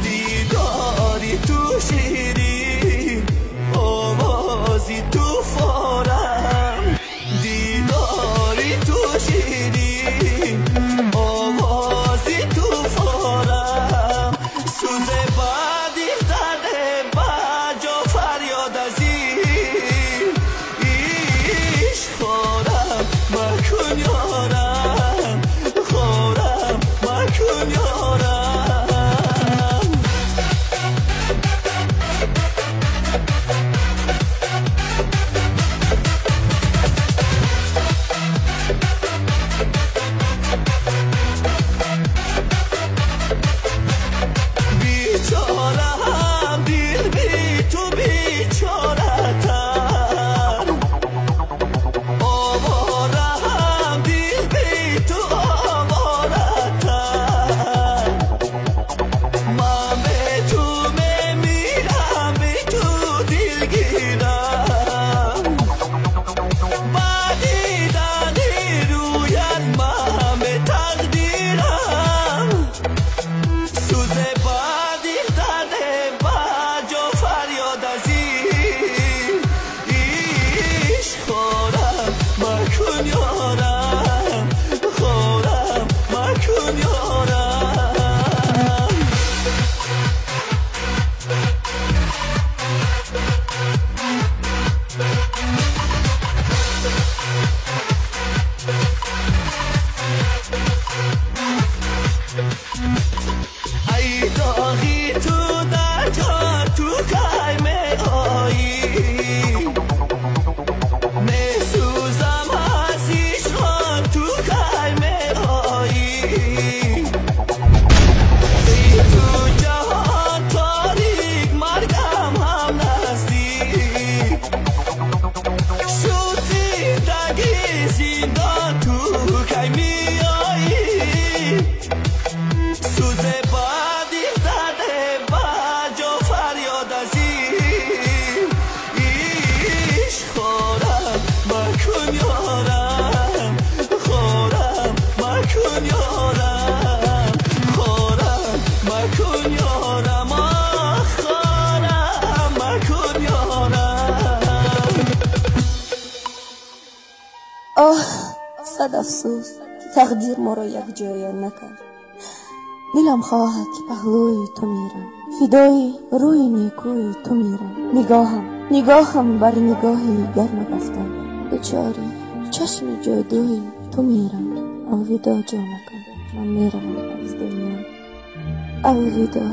Дидори ту ширин, овози ту форам. Дидори ту ширин, овози ту форам. Сӯзе ба дил дарде ба ҷо фарёд аз ишқ. Хорам макун ёрам, хорам макун ёрам. بیچارم دل بی تو بیچاره‌تر، آواره‌ام دل بی تو آواره‌تر. من به تو میمیرم بی تو دلگیرم، با دیدن رویت من به تقدیرم. سوزه با دل درده با جا فریاد از عشق. خورم مکن یارم، خورم مکن یارم. ای داغی تو در جان تو کی می‌آیی، می‌سوزم از عشق تو کی می‌آیی. بی تو جهان تاریک مرگم هم نزدیک، شد زندگی زندان تو کی می‌آیی. سوزه با دل درده با جا فریاد از عشق. خورم مکن یارم، خورم مکن یارم، خورم مکن یارم، آه خورم مکن یارم. Оҳ, сад афсӯс, ки тақдир моро якҷоя накард. Дилам хоҳад, ки паҳлӯи ту мирам, фидои рӯи некӯи ту мирам. Нигоҳам, нигоҳам бар нигоҳи гармат афтад, дучори чашми ҷодуи ту мирам. Алвидо, ҷонакам, ман меравам аз дунё. Алвидо.